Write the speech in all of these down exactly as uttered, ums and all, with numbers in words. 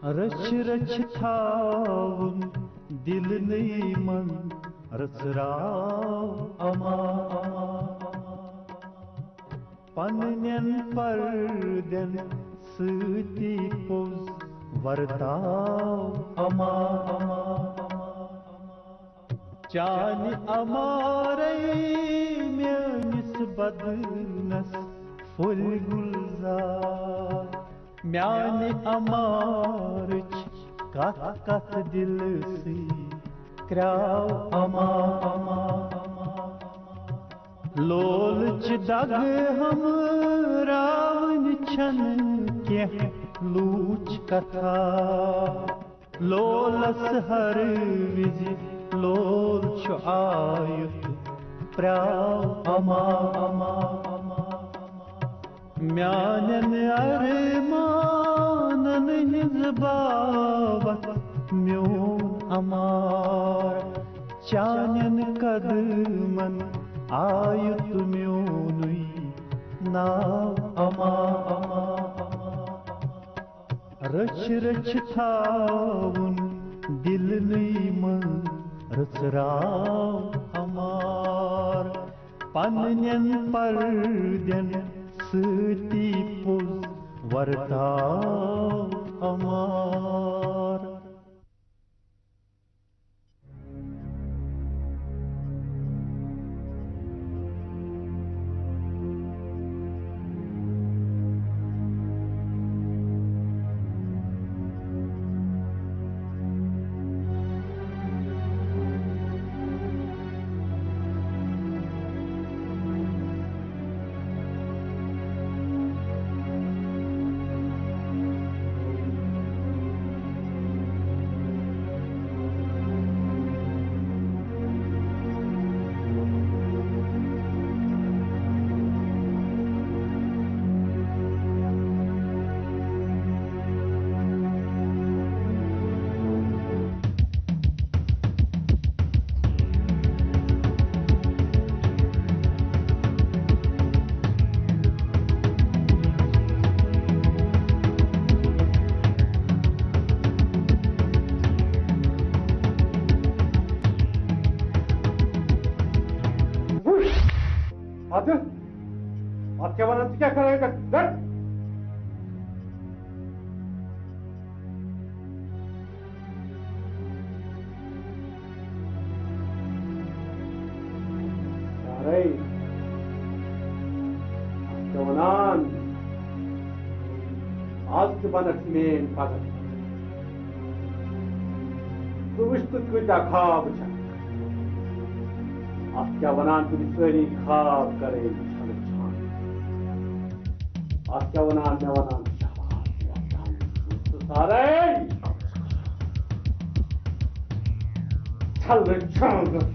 رچھ رچھ تھاوُن دِلنٕے منٛز رژراو اما۔ پننٮ۪ن پردٮ۪ن سۭتی پوٚز ورتاو اما۔ چانہِ امارے میٲنِس بدنس پھُلۍ گُلزار۔ میانہِ امارٕچ کتھ کتھ دِلسٕے کرٛاو اما۔ لولٕچ دگ ہمراوٕنۍ چھنہٕ کینٛہہ لوٗچ کتھا۔ لولس ہر وِزِ لول چھُ آیُت پرٛاو اما۔ میانٮ۪ن ارمانن ہٕنٛز باوتھ میون امار۔ چانٮ۪ن قدمن آیُت میونُے ناو اما۔ رچھ رچھ تھاوُن دِلنٕے منٛز رژراو امار۔ پننٮ۪ن پردٮ۪ن سۭتی پوٚز ورتاو امار۔ پتہٕ؟ پتہٕ کیٛاہ وَنان؟ ژٕ کیٛاہ کران ییٚتٮ۪تھ؟ بیٚہہ۔ سارے، اَتھ کیٛاہ وَنان؟ آز تہِ بَنَکھ میٛٲنۍ پَگاہ۔ ژٕ وٕچھ تہٕ کۭتیٛاہ خواب چھَکھ۔ اَتھ کیٛاہ وَنان، تِم سٲری خواب کَرٕنۍ چھَنہٕ چھان۔ اَتھ کیٛاہ وَنان، مےٚ وَنان شاباش، وۄتھ سارے۔ چھَلہٕ چھانٛگہٕ۔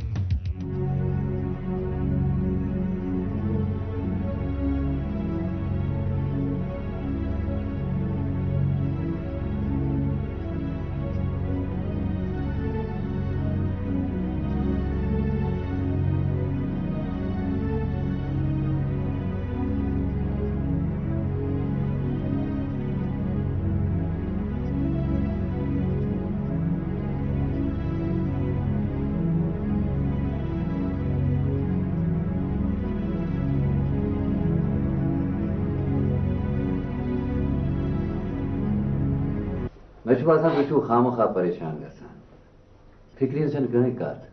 مےٚ چھُ باسان، تُہۍ چھِو خامخا پریشان گژھان۔ فِکرِ ہِنٛز چھَنہٕ کٕہٕنۍ کَتھ۔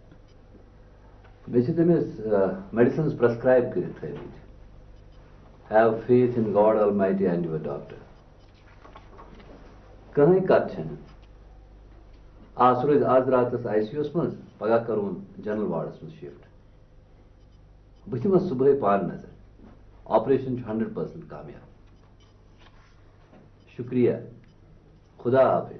مےٚ چھِ تٔمِس، آ، medicines prescribe کٔرِتھ تھٲومٕتۍ۔ Have faith in God Almighty and your doctor۔ کٕہٕنۍ کَتھ چھَنہٕ۔ آ، سُہ روزِ آز راتَس آی سی یوٗہَس منٛز، پَگاہ کَرون general ward منٛز shift۔ بہٕ دِمَس صُبحٲے پانہٕ نظر۔ Operation چھُ hundred percent کامیاب۔ شُکریہ۔ خدا حافظ۔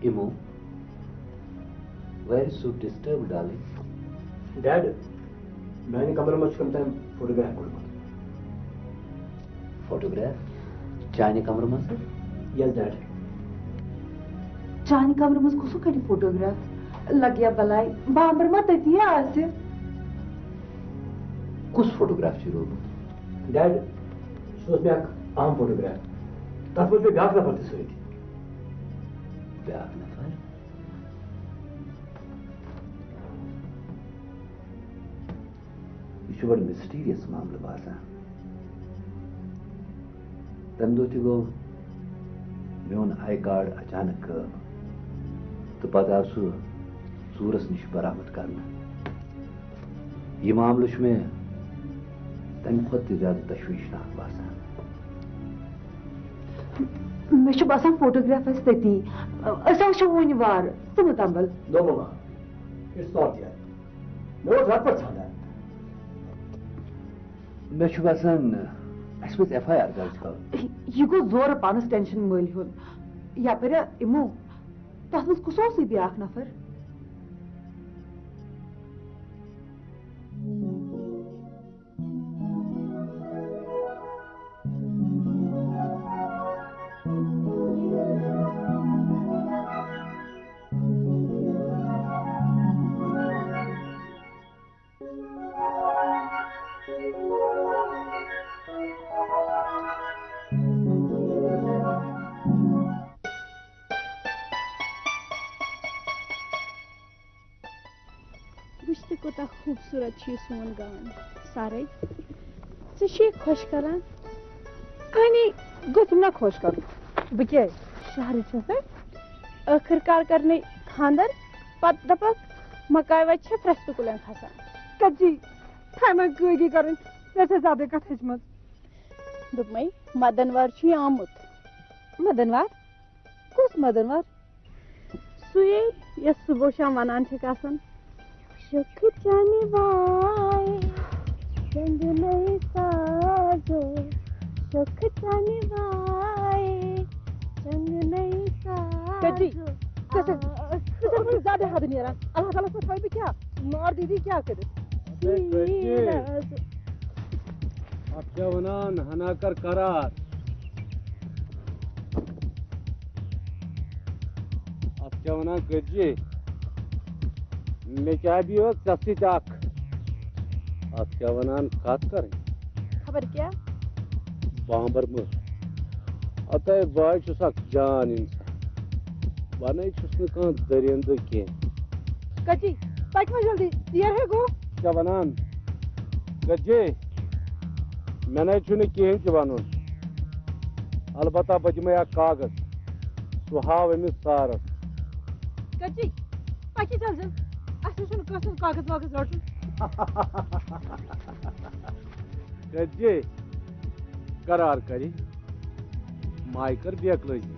اِمو، why are you so disturbed, darling? Dad، میانہِ کمرٕ منٛز چھُ کٔمۍ تام photograph کوٚڑمُت۔ Photograph؟ چانہِ کمرٕ منٛز؟ Yes, Dad۔ چانہِ کمرٕ منٛز کُس کڑِ photograph؟ لگیا بلاے، بامبر ما تٔتی آسہِ؟ کُس فوٹوگراف چھُے روومُت؟ ڈیڈ، سُہ اوس مےٚ اکھ اہم فوٹوگراف۔ تَتھ منٛز چھُ مےٚ بیٛاکھ نفر تہِ سۭتۍ۔ بیٛاکھ نفر؟ یہِ چھُ بڑٕ mysterious معاملہٕ باسان۔ تَمہِ دۄہ تہِ گوٚو میون آی کارڈ اچانک غٲب، تہٕ پتہٕ آو سُہ ژوٗرَس نِش برآمد کرنہٕ۔ یہِ معاملہٕ چھُ مےٚ تَمہِ کھۄتہٕ تہِ زیادٕ تشویشناک باسان۔ مےٚ چھُ باسان فوٹوگراف آسہِ تٔتی۔ أسۍ ہا وٕچھو وُنہِ وارٕ۔ ژٕ مہٕ تمبل۔ No, Mama. It's not there. مےٚ اوس رٹہٕ پٲٹھۍ ژھانڈان۔ مےٚ چھُ باسان، اَسہِ پَزِ ایف آی آر درٕج کرُن۔ یہِ گوٚو زورٕ پانَس ٹینشن مٔلۍ ہیوٚن۔ یپٲرۍ ہا یِمو، تَتھ منٛز کُس اوسُے بیٛاکھ نفر؟ وٕچھ تہٕ کوٗتاہ خوٗبصوٗرت چھُ یہِ سون گام۔ سارے، ژےٚ چھُے خۄش کران؟ اہنی، گوٚژھُم نا خۄش کرُن۔ بہٕ کیٛازِ؟ شہرٕچ چھَس نا۔ ٲخٕر کار کرنے خاندر، پتہٕ دپکھ مکاے وتہِ چھےٚ پرٛٮ۪ستہٕ کُلٮ۪ن کھسان۔ کتجی، تھایہِ ما گٲگی کرٕنۍ؟ ژےٚ چھےٚ زیادَے کتھ ہیٚچھمٕژ۔ دوٚپمَے، مدن وار چھُے آمُت۔ مدن وار؟ کُس مدن وار؟ سُے، یۄس صبح شام ونان چھکھ آسان، "شوخ چانہِ وائے، چنگ نئی سازو، شوخ چانہِ وائے، چنگ نئی سازو۔" کجی، ژٕ چھکھ، ژٕ چھکھ وۄنۍ زیادٕ حد نیران۔ اللہ تعالیٰ سٕنٛز تھٲوِ بہٕ کیٛاہ؟ نار دیدی کیٛاہ کٔرِتھ؟ ہے کجی، اتھ کیٛاہ ونان، ہنا کر قرار۔ اتھ کیٛاہ ونان کٔرۍ زِ؟ مےٚ کیٛاہ بیٚیہِ ٲس ژےٚ سۭتۍ اکھ۔ اتھ کیٛاہ ونان کتھ کرٕنۍ؟ خبر کیٛاہ؟ بامبر مہٕ۔ ہتے بہٕ حظ چھُس اکھ جان انسان۔ بہٕ نَے چھُس نہٕ کانٛہہ دٔرِندٕ کینٛہہ۔ کجی، پکہِ وۄنۍ جلدی، ژیر ہے گوٚو۔ کیٛاہ ونان؟ کجی، مےٚ نَے چھُنہٕ کِہیٖنۍ تہِ وَنُن۔ البتہ بہٕ دِمَے اَکھ کاغذ، سُہ ہاو أمِس سارَس۔ کجی، پَکہِ جلدی۔ اَسہِ چھُنہٕ کٲنٛسہِ ہُنٛد کاغذ واغذ رَٹُن۔ کجی، قرار کَرِ۔ مایہِ کٔر بیکلٲزی۔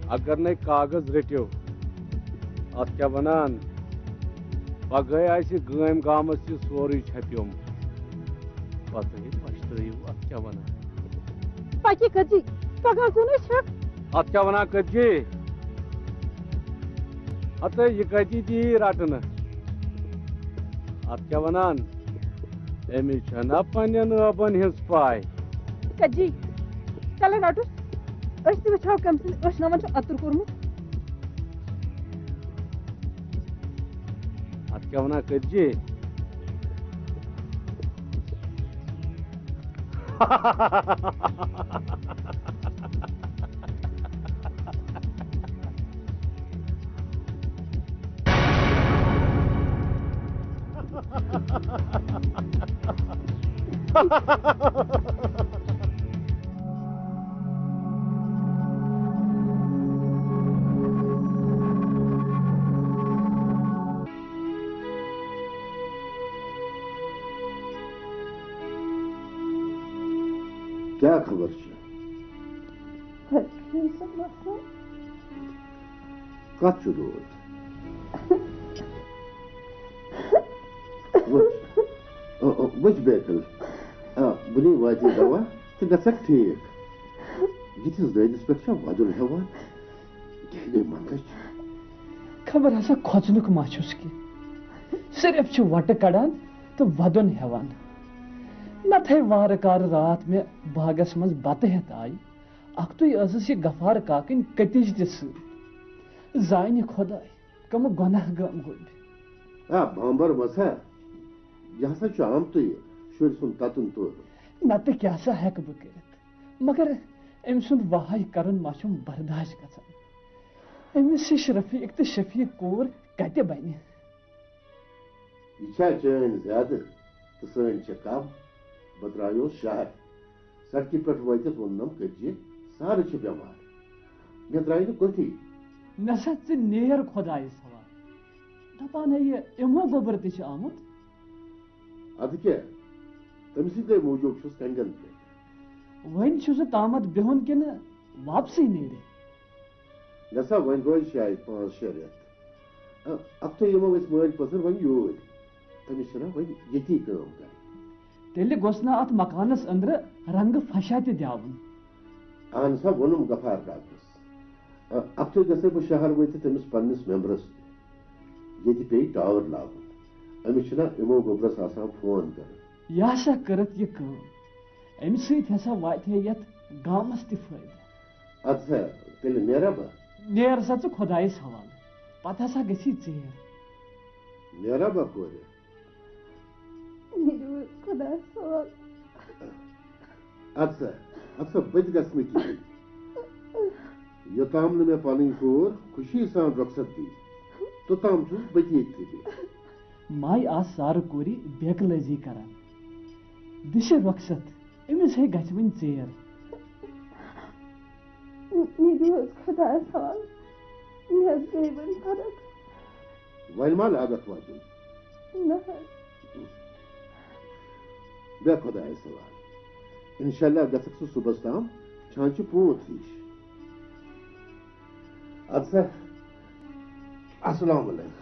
اگر نے کاغذ رٔٹِو، اتھ کیٛاہ ونان؟ پگہٲے آسہِ گٲمۍ گامس یہِ سورُے چھپیومُت۔ پتہٕ ہے پچھتٲیِو، اتھ کیٛاہ ونان؟ پکی کٔرزی، پگاہ کُن چھکھ۔ اتھ کیٛاہ ونان کٔرزی؟ ہتہٕ یہِ کتی دِیی رٹنہٕ؟ اتھ کیٛاہ ونان؟ أمِس چھَنا پنٛنٮ۪ن ٲبَن ہٕنٛز پَے؟ کجی، چلے رٹُس۔ أسۍ تہِ وٕچھو کٔمۍ سٕنٛدۍ أچھ ناوَن چھُ اَتُر کوٚرمُت۔ اَتھ کیٛاہ وَنان کٔرزِ؟ کیٛاہ خبر چھِ؟ کتھ چھُ دود؟ وٕچھ، آ، آ، وٕچھ بیکل، آ، بہٕ نِمہٕ واجہِ دوا تہٕ گژھکھ ٹھیٖک۔ یِتھِس دٲدِس پٮ۪ٹھ چھا وَدُن ہٮ۪وان؟ یہِ گٔے منٛدٕچ۔ خبر ہسا کھۄژنُک ما چھُس کینٛہہ۔ صرف چھِ وَٹہٕ کڑان تہٕ وَدُن ہٮ۪وان۔ نتہٕ ہے وارٕ کارٕ راتھ مےٚ باغس منٛز بتہٕ ہٮ۪تھ آیہِ، اکھتُے ٲسٕس یہِ غفار کاکٕنۍ کٔتِج تہِ سۭتۍ۔ زانہِ خۄداے، کمہٕ گۄناہ گٲم گوٚو مےٚ۔ آ، بامبر وسا، یہِ ہسا چھُ آمتُے شُرۍ سُنٛد تَتُن تورُن۔ نتہٕ کیٛاہ سا ہٮ۪کہٕ بہٕ کٔرِتھ؟ مگر أمۍ سُنٛد واے کرُن ما چھُم برداش گژھان؟ أمِس ہِش رفیق تہٕ شفیق کوٗر کتہِ بنہِ؟ یہِ چھا چٲنۍ زیادٕ تہٕ سٲنۍ چھےٚ کم؟ بہٕ درٛایوس شہر۔ سڑکہِ پٮ۪ٹھ وٲتِتھ ووٚننم کٔتجہِ، سارٕ چھِ بٮ۪مار۔ مےٚ درٛاے نہٕ کۄٹھی۔ نہ سا، ژٕ نیر خۄدایس حوالہٕ۔ دپان ہے، یہِ اِمو گوٚبُر تہِ چھُ آمُت۔ ادٕ کیٛاہ، تٔمۍ سٕنٛدے موٗجوٗب چھُس کنگن پٮ۪ٹھ۔ وۄنۍ چھُ سُہ تامتھ بِہُن کِنہٕ واپسٕے نیرِ؟ نہ سا، وۄنۍ روزِ شاید پانٛژھ شےٚ رٮ۪تھ۔ اَ-، اَکھتُے یِمو أسۍ مٲلۍ پٔزٕر وۄنۍ یوٗرۍ۔ تٔمِس چھِنہ وۄنۍ ییٚتی کٲم کَرٕنۍ۔ تیٚلہِ گوٚژھ نہ اَتھ مکانَس أنٛدرٕ رنٛگہٕ پھشا تہِ دیاوُن۔ اہن سا، ووٚنُم غفار کاکَس۔ اَ-، اَکھتُے گژھے بہٕ شہر وٲتِتھ تٔمِس پنٛنِس مٮ۪مبرَس تہِ۔ ییٚتہِ پیٚیہِ ٹاوَر لاگُن۔ أمِس چھِنہ یِمو گوٚبرَس آسان فون کَرُن۔ یہِ ہسا کٔرٕتھ یہِ کٲم۔ اَمہِ سۭتۍ ہسا واتہِ ہے یَتھ گامَس تہِ فٲیدٕ۔ اَدٕ سا، تیٚلہِ نیرا بہٕ؟ نیر سا ژٕ خۄدایَس حوالہٕ، پَتہٕ ہسا گژھی ژیر۔ نیرا بہٕ کورِ؟ نیٖرِو خۄدایَس حوالہٕ۔ اَدٕ سا، اَدٕ سا، بہٕ تہِ گژھٕ نہٕ کِہیٖنۍ۔ یوٚتام نہٕ مےٚ پنٕنۍ کوٗر خوشی سان رۄخصت دی، توٚتام چھُس بہٕ تہِ ییٚتہِ۔ ماے آس سارٕ کوٗرِ بیکلٲزی کران۔ دِشہِ رۄخصت، أمِس ہے گژھِ وۄنۍ ژیر۔ یہِ دِیِو حظ خۄدایَس حوالہٕ، مےٚ حظ گٔے وۄنۍ فرق۔ وۄنۍ ما لاگَتھ واتُن؟ نہ حظ۔ بیٚہہ خۄدایَس حوالہٕ۔ اِنشاءاللہ گژھکھ ژٕ صُبحَس تام چھانچہِ پوٗت ہِش۔ اَدٕ سا، السلام علیکم۔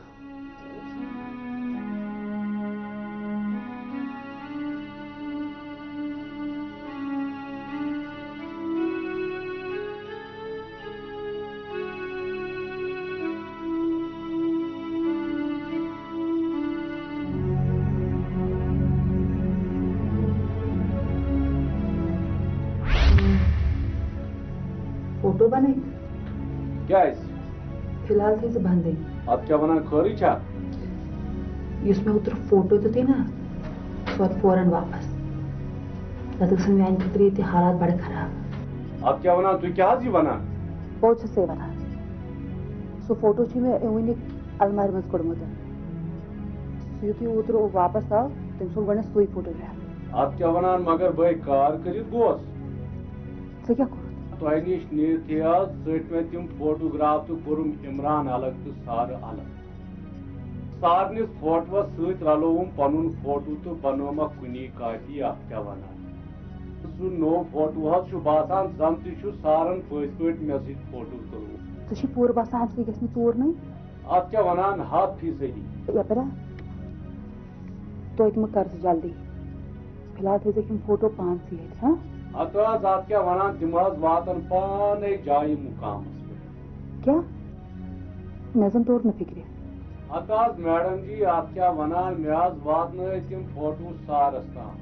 فوٹو بنٲوِتھ؟ کیٛازِ؟ فی الحال تھٲیزِ بنٛدٕے۔ اَتھ کیٛاہ وَنان، خٲرٕے چھا؟ یُس مےٚ اوترٕ فوٹو دیُتُے نا، سُہ واتہِ فوراً واپس۔ نَتہٕ گژھن میٛانہِ خٲطرٕ ییٚتہِ حالات بڑٕ خراب۔ اَتھ کیٛاہ وَنان، تُہۍ کیٛاہ حظ یہِ وَنان؟ بہٕ حظ چھَسے وَنان، سُہ فوٹو چھُ مےٚ اِوٕنہِ المارِ منٛز کوٚڑمُت۔ سُہ یُتھُے اوترٕ واپس آو، تٔمۍ ژھُن گۄڈٕنٮ۪تھ سُے فوٹوگراف۔ اَتھ کیٛاہ وَنان، مگر بہٕ ہے کار کٔرِتھ گوس۔ ژےٚ کیٛاہ کوٚرُتھ؟ تۄہہِ نِش نیٖرتھٕے حظ ژٔٹۍ مےٚ تِم فوٹوگراف تہٕ کوٚرُم عمران الگ تہٕ سارٕ الگ۔ سارنِس فوٹوَس سۭتۍ رلووُم پنُن فوٹو تہٕ بنوومکھ کُنی کاپی، اَتھ کیٛاہ وَنان؟ سُہ نوٚو فوٹو حظ چھُ باسان زَن تہِ چھُ سارن پٔزۍ پٲٹھۍ مےٚ سۭتۍ فوٹو تُلمُت۔ ژےٚ چھُے پوٗرٕ باسان اَمہِ سۭتۍ گژھِ نہٕ ژوٗر نٔے؟ اَتھ کیٛاہ وَنان، ہَتھ فیٖصدی۔ یَپٲرۍ ہا؟ توتہِ مہٕ کر ژٕ جلدی۔ فی الحال تھٲیزیٚکھ یِم فوٹو پانسٕے اَتہِ، ہاں؟ ہتہٕ حظ، اَتھ کیٛاہ وَنان، تِم حظ واتن پانے جایہِ مُقامس پٮ۪ٹھ۔ کیٛاہ؟ مےٚ زَن توٚر نہٕ فِکرِ۔ ہتہٕ حظ میڈم جی، اَتھ کیٛاہ وَنان، مےٚ حظ واتنٲے تِم فوٹو سارس تام۔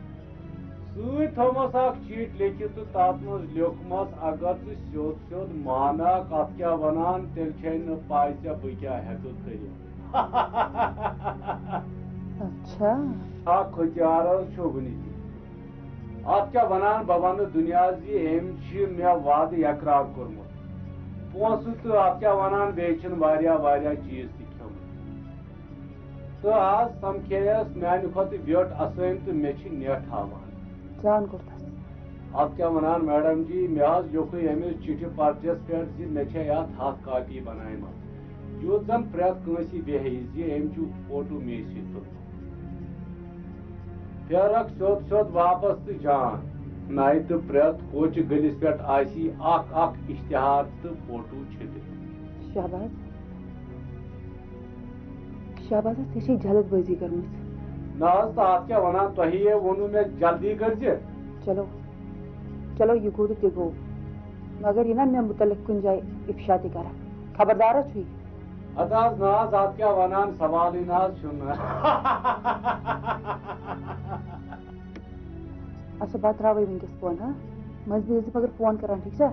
سۭتۍ تھٲومٕژ اکھ چیٖٹھۍ لیکھِتھ تہٕ تَتھ منٛز لیوٗکھمَس، اگر ژٕ سیوٚد سیوٚد مانکھ، اَتھ کیٛاہ وَنان، تیٚلہِ چھے نہٕ پَے ژےٚ بہٕ کیٛاہ ہٮ۪کہٕ کٔرِتھ۔ اچھا۔ اکھ ہتھیار حظ چھُ وُنہِ تہِ۔ اَتھ کیٛاہ وَنان، بہٕ وَنہٕ دُنیاہَس زِ أمۍ چھِ مےٚ وعدٕ اقرار کوٚرمُت۔ پونٛسہٕ تہٕ اَتھ کیٛاہ وَنان، بیٚیہِ چھِن واریاہ واریاہ چیٖز تہِ کھیوٚمُت۔ تہٕ آز سمکھییَس میانہِ کھۄتہٕ ویوٚٹھ اسٲمۍ تہٕ مےٚ چھِ نیٹھ ہاوان۔ جان کوٚرتھس۔ اتھ کیٛاہ ونان میڈم جی، مےٚ حظ لیوٚکھُے أمِس چِٹھِ پرچس پٮ۪ٹھ زِ مےٚ چھےٚ اتھ ہتھ کاپی بناومژ۔ یُتھ زن پرٛٮ۪تھ کٲنٛسہِ بیہہِ زِ أمۍ چھُ فوٹو مے سۭتۍ تُلمُت۔ پھیرکھ سیوٚد سیوٚد واپس تہٕ جان۔ نَیہِ تہٕ پرٛٮ۪تھ کوچہِ گٔلِس پٮ۪ٹھ آسی اکھ اکھ اشتہار تہٕ فوٹو چھٔپِتھ۔ شہباز، شہبازس ژےٚ چھے جلد بٲزی کٔرمٕژ۔ نہ حظ، تہٕ اتھ کیٛاہ ونان، تۄہی ہے ووٚنوٕ مےٚ جلدی کٔرزِ۔ چلو، چلو، یہِ گوٚو تہٕ تہِ گوٚو، مگر یہِ نا مےٚ مُتعلق کُنہِ جایہِ افشا تہِ کرکھ، خبردار ہا چھُے۔ ہتہٕ حظ نہ حظ، اتھ کیٛاہ ونان، سوالٕے نہ حظ چھُنہٕ۔ اچھا، بہٕ ترٛاوَے وٕنۍکٮ۪س فون، ہا؟ مٔنٛزۍ مٔنٛزۍ ٲسۍ زِ مگر فون کران، ٹھیٖک چھا؟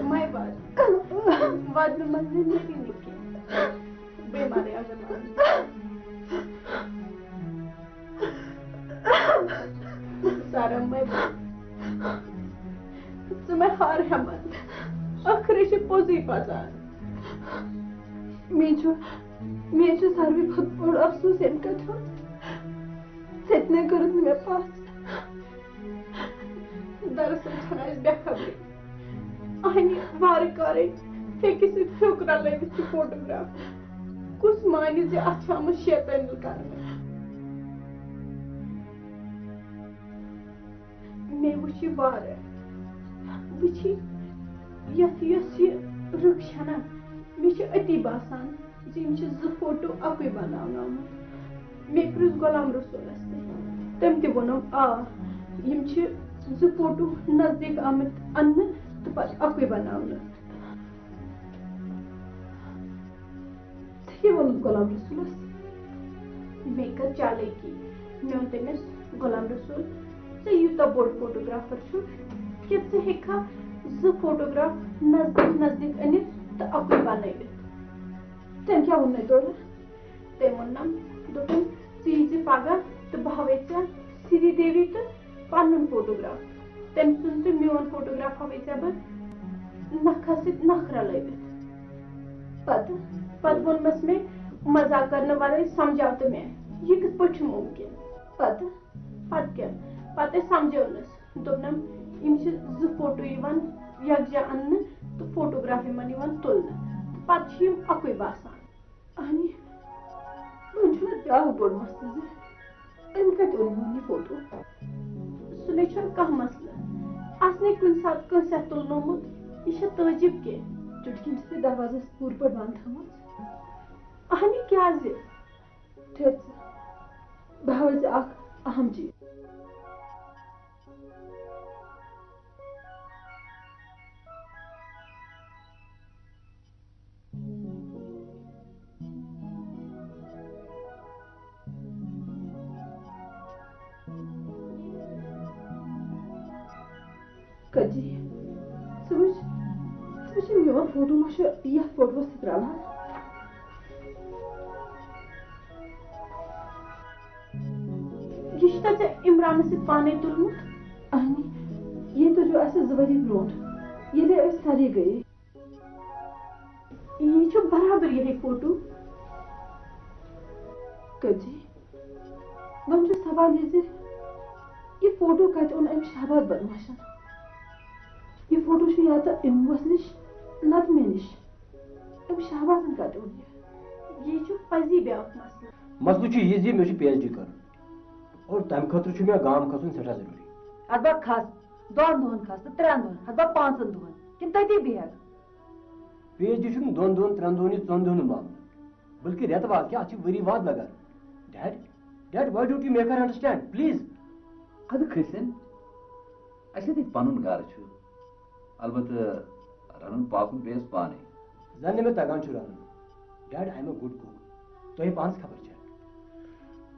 مَے وَد۔ وَدنہٕ منٛز نہٕ نیری نہٕ کینٛہہ۔ بیٚیہِ مَرے اگر وَدنہٕ۔ سارا مَے وَد۔ ژٕ مَے ہار ہٮ۪مَتھ۔ ٲخرَے چھِ پوٚزُے پَزان۔ مےٚ چھُ، مےٚ چھُ ساروی کھۄتہٕ بوٚڑ افسوٗس ییٚمہِ کَتھِ ہُنٛد۔ ژےٚ تہِ نَے کٔرٕتھ نہٕ مےٚ پَژھ۔ دراصل چھنہٕ اسہِ بے خبری۔ اہنہِ وارٕ کارٕے فیکہِ سۭتۍ پھیوٚک رلٲوِتھ یہِ فوٹوگراف۔ کُس مانہِ زِ اتھ چھِ آمٕژ شیطٲنی کرنہٕ؟ مےٚ وٕچھ یہِ وارٕ۔ وٕچھی یتھ یۄس یہِ رٕکھ چھنہ، مےٚ چھِ أتی باسان زِ یِم چھِ زٕ فوٹو اَکُے بناونہٕ آمُت۔ مےٚ پرٛژھ غلام رسولس تہِ۔ تٔمۍ تہِ ووٚنُم، آ، یِم چھِ زٕ فوٹو نزدیٖک آمٕتۍ اننہٕ تہٕ پتہٕ اَکُے بناونہٕ۔ ژےٚ کیٛاہ ووٚنُتھ غلام رسولس؟ مےٚ کٔر چالاکی۔ مےٚ ووٚن تٔمِس، غلام رسول، ژٕ یوٗتاہ بوٚڑ فوٹوگرافر چھُکھ کہِ ژٕ ہیٚککھا زٕ فوٹوگراف نزدیٖک نزدیٖک أنِتھ تہٕ اَکُے بنٲوِتھ؟ تٔمۍ کیٛاہ ووٚن مےٚ تورٕ؟ تٔمۍ ووٚننم، دوٚپُن، ژٕ یی زِ پگاہ تہٕ بہٕ ہاوے ژےٚ سری دیوی تہٕ پنُن فوٹوگراف۔ تٔمۍ سُنٛد تہٕ میون فوٹوگراف ہاوے ژےٚ بہٕ نکھس سۭتۍ نکھ رلٲوِتھ۔ پتہٕ، پتہٕ ووٚنمس مےٚ، مزاق کرنہٕ ورٲے سمجھاو تہٕ مےٚ، یہِ کِتھ پٲٹھۍ چھُ مُمکِن؟ پتہٕ، پتہٕ کیٛاہ؟ پتہٕ سمجھٲونس، دوٚپنم، یِم چھِ زٕ فوٹو یِوان یکجا اننہٕ تہٕ فوٹوگراف یِمن یِوان تُلنہٕ، تہٕ پتہٕ چھِ یِم اکُے باسان۔ اہنی، وۄنۍ چھُ مےٚ بیٛاکھ بوٚڑ مسلہٕ زِ أمۍ کتہِ اوٚن میون یہِ فوٹو؟ سُہ نے چھُنہٕ کانٛہہ مسلہٕ۔ آسہِ نے کُنہِ ساتہٕ کٲنٛسہِ اَتھِ تُلنومُت، یہِ چھےٚ تعجب کینٛہہ۔ چُٹکِنۍ چھِ ژےٚ دروازس پوٗرٕ پٲٹھۍ بنٛد تھٲومٕژ۔ اہنی، کیٛازِ؟ ٹھٔہر ژٕ، بہٕ ہاوے ژےٚ اکھ اہم چیٖز۔ کجی، ژٕ وٕچھ، ژٕ وٕچھ، میون فوٹو ما چھُ یتھ فوٹوس سۭتۍ رلان؟ یہِ چھُ تۄہہِ عمرانس سۭتۍ پانے تُلمُت؟ اہنی، یہِ تُلیو اسہِ زٕ ؤری برونٹھ، ییٚلہِ أسۍ سرے گٔیے۔ یہِ چھُ برابر یِہے فوٹو۔ کجی، وۄنۍ چھُ سوال یہِ زِ یہِ فوٹو کتہِ اوٚن أمۍ شہباز بدمعاشن؟ یہِ فوٹو چھُ یا تہٕ أمۍ وس نِش، نتہٕ مےٚ نِش۔ أمۍ شہبازن کتہِ اوٚن یہِ؟ یہِ چھُ پزی بیٛاکھ مسلہٕ۔ مسلہٕ چھُ یہِ زِ مےٚ چھُ پی ایچ ڈی کرُن اور تمہِ خٲطرٕ چھُ مےٚ گام کھسُن سٮ۪ٹھاہ ضروٗری۔ ادٕ بہٕ کھس، دۄن دۄہن کھس تہٕ ترٛٮ۪ن دۄہن، ادٕ بہٕ پانٛژن دۄہن، کِنہٕ تٔتی بیٚہکھ؟ پی ایچ ڈی چھُنہٕ دۄن دۄہن، ترٛٮ۪ن دۄہن یا ژۄن دۄہن ہُنٛد معاملہٕ، بلکہِ رٮ۪تہٕ واد کیٛاہ، اَتھ چھِ ؤری واد لگان۔ Dad, Dad, why don't you make her understand, please? ادٕ کھٔسِن، اَسہِ ییٚتہِ پنُن گرٕ چھُ، البتہٕ رنُن پاکُن پیٚیس پانے۔ زن نہٕ مےٚ تگان چھُ رنُن۔ Dad, I am a good cook. تۄہہِ پانس خبر چھےٚ۔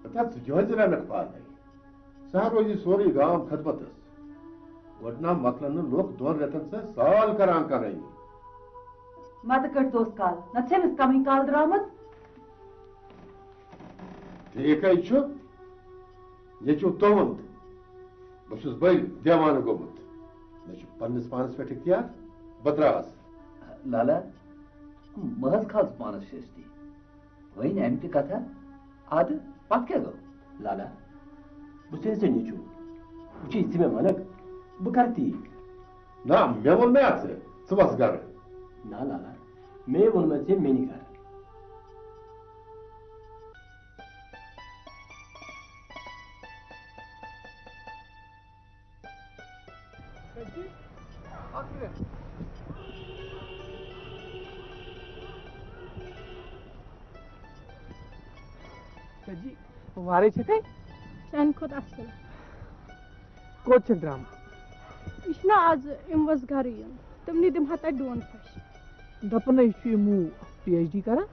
تتھ ژٕ کیٛازِ رنکھ پانے؟ سہل روزی سورُے گام خدمتس۔ گۄڈٕ نا مۄکلن نہٕ لُکھ دۄن رٮ۪تن سۭتۍ سال کران کرٲنی۔ متہٕ کٔٹۍ دوس کال، نہ ژھیٚمِس کمٕے کال درٛامٕژ۔ ٹھیٖکھے چھُ، نیٚچو تُہُنٛد۔ بہٕ چھُس بٔلۍ دیوانہٕ گوٚمُت۔ مےٚ چھُ پننِس پانس پٮ۪ٹھ اختیار، بہٕ درٛاس۔ لالا، مہٕ حظ کھال ژٕ پانس شٲستی۔ وۄنۍ امہِ تہِ کتھا، ادٕ پتہٕ کیٛاہ گوٚو؟ لالا، بہٕ چھُسے ژےٚ نیٚچوٗ۔ وٕچھے ژٕ مےٚ ونکھ، بہٕ کرٕ تی۔ نہ، مےٚ ووٚن مےٚ ژٕ، ژٕ وَس گرٕ۔ نہ لالا، مے ووٚنمَے ژےٚ مےٚ نہِ گرٕ۔ اکھ منٹ۔ سجی، وارے چھے تۄہہِ؟ چانہِ کھۄتہٕ اصل۔ کوٚت چھکھ درامٕژ؟ یہِ چھُنہ آز أمۍ ؤژھ گرٕ یُن، تِمنٕے دِمہٕ ہا تَتہِ ڈوٗن پھش۔ دَپان ہے چھُ یہِ موٗ پی ایچ ڈی کران؟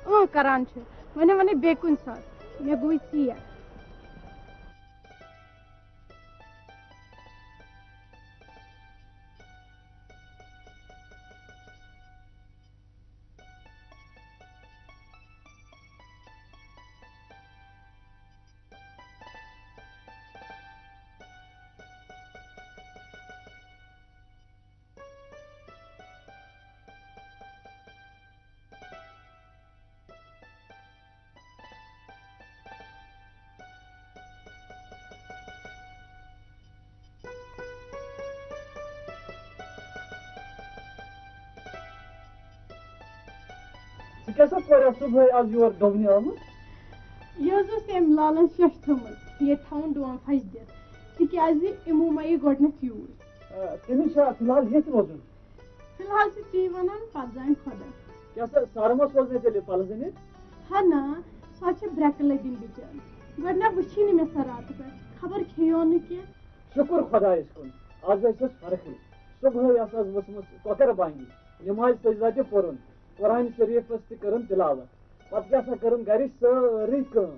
اۭں، کران چھُ۔ وۄنۍ وَنے بیٚیہِ کُنہِ ساتہٕ، مےٚ گوٚوٕے ژیر۔ کیٛاہ سا کوریا صُبحٲے از یور ڈوٚبنہِ آمُت؟ یہِ حظ اوس أمۍ لالن شیٚش تھٲومٕژ ییٚتہِ تھاوُن ڈوم پھش دِتھ، تِکیٛازِ یِمو ما یہِ گۄڈٕنٮ۪تھ یوٗرۍ۔ آ، تٔمِس چھا فی الحال ییٚتہِ روزُن؟ فی الحال چھِ تی وَنان، پَتہٕ زانہِ خۄدا۔ کیٛاہ سا سارٕ ما سوزنَے تیٚلہِ پَلَس أنِتھ؟ ہا نہ، سۄ چھِ برٛٮ۪کہٕ لٔگِنۍ بِچٲر۔ گۄڈٕ نہ وٕچھی نہٕ مےٚ سۄ راتہٕ پٮ۪ٹھ، خبر کھیٚیو نہٕ کینٛہہ۔ شُکُر خۄدایَس کُن، آز ٲسٕس فرقٕے۔ صُبحٲے ٲس آز ؤژھمٕژ کۄکَر بانگی، نمازِ سجدہ تہِ پوٚرُن، قرآنِ شریٖفَس تہِ کٔرٕن تِلاوت۔ پَتہٕ کیٛاہ سا کٔرٕن گَرِچ سٲرٕے کٲم۔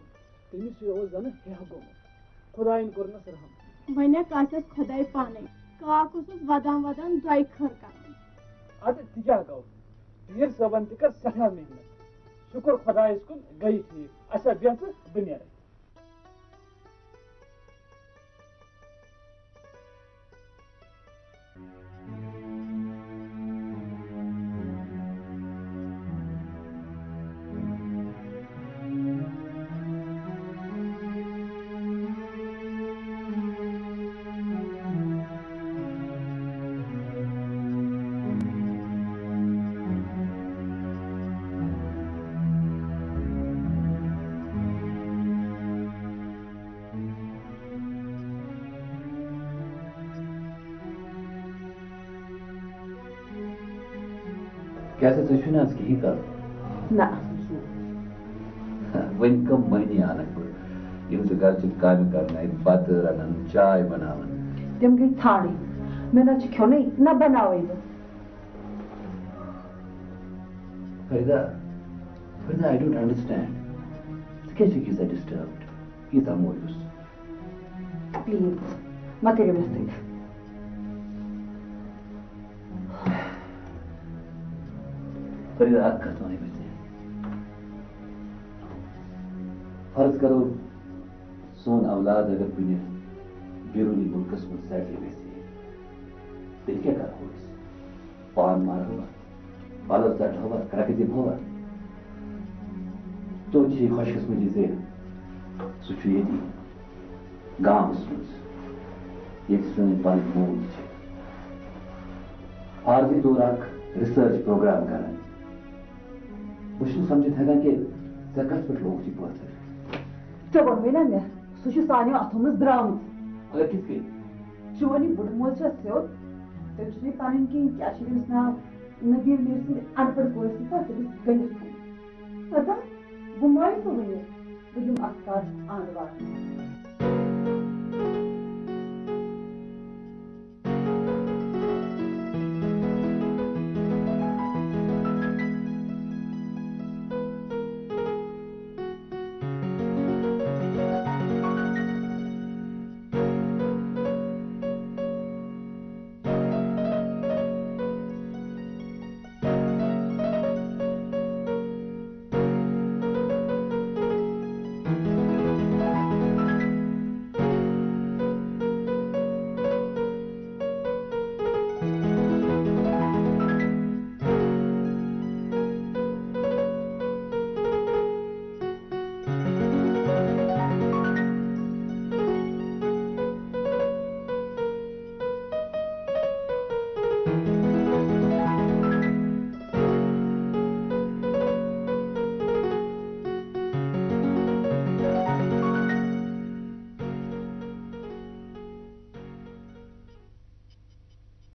تٔمِس یہِ اوس زَنہٕ ہیٚہہ گوٚمُت۔ خۄدایَن کوٚرنَس رحم۔ وۄنۍ ہا کاسٮ۪س خۄداے پانَے۔ کاک اوسُس وَدان وَدان دۄیہِ خٲر کَران۔ اَدٕ تہِ کیٛاہ گوٚو؟ پیٖر صٲبَن تہِ کٔر سٮ۪ٹھاہ محنت۔ شُکُر خۄدایَس کُن، گٔیہِ ٹھیٖک۔ اچھا، بیٚہہ ژٕ، بہٕ نیرَے۔ کیٛاہ سا، ژےٚ چھُے نہٕ آز کِہیٖنۍ کَرُن؟ نہ، اَصٕل چھُنہٕ۔ وۄنۍ کَم مٔہنی اَنَکھ بہٕ، یِم ژٕ گَرچہِ کامہِ کَرنَے، بَتہٕ رَنَن، چاے بَناوَن؟ تِم گٔے ژھانٛڈٕنۍ۔ مےٚ نہ چھِ کھیوٚنُے، نہ بَناوَے بہٕ۔ فردا، فردا، I don't understand. ژٕ کیٛازِ چھَکھ ییٖژاہ disturbed، ییٖژاہ مایوس؟ Please، مہ کٔرِو مےٚ سۭتۍ۔ فردا، اکھ کتھ وَنَے بہٕ ژےٚ۔ فرض کرو، سون اولاد اگر کُنہِ بیروٗنی مُلکس منٛز settle گژھِ، تیٚلہِ کیٛاہ کرہو أسۍ؟ پان مارہوا، پلو ژٹہوا، کرٛٮ۪کہٕ دِمہوا؟ توتہِ چھِ یہِ خۄش قٕسمتی زِ سُہ چھُ ییٚتی گامَس منٛز، ییٚتہِ سٲنۍ پنٕنۍ موج چھِ عارضی طور اکھ research program کران۔ بہٕ چھُس نہٕ سمجھِتھ ہٮ۪کان کہِ ژےٚ کتھ پٮ۪ٹھ لوگُتھ یہِ پٲتھٕر۔ ژےٚ ووٚنمَے نا مےٚ، سُہ چھُ سانیو اَتھو منٛز درٛامُت۔ مگر کِتھ کٔنۍ؟ چون یہِ بٕڈٕ مول چھا سیوٚد؟ تٔمۍ چھُ مےٚ پنٕنۍ کِنۍ، کیٛاہ چھُ تٔمِس ناو، نبیٖل میٖر سٕنٛدِ اَن پَڑھ کورِ سۭتۍ تَتھ تٔمِس گٔنٛڈِتھ تھوٚمُت۔ ژٕ دَپ، بہٕ مانہٕ نہٕ وۄنۍ یہِ، بہٕ دِمہٕ اَتھ کَتھ اَنٛد وَتھ۔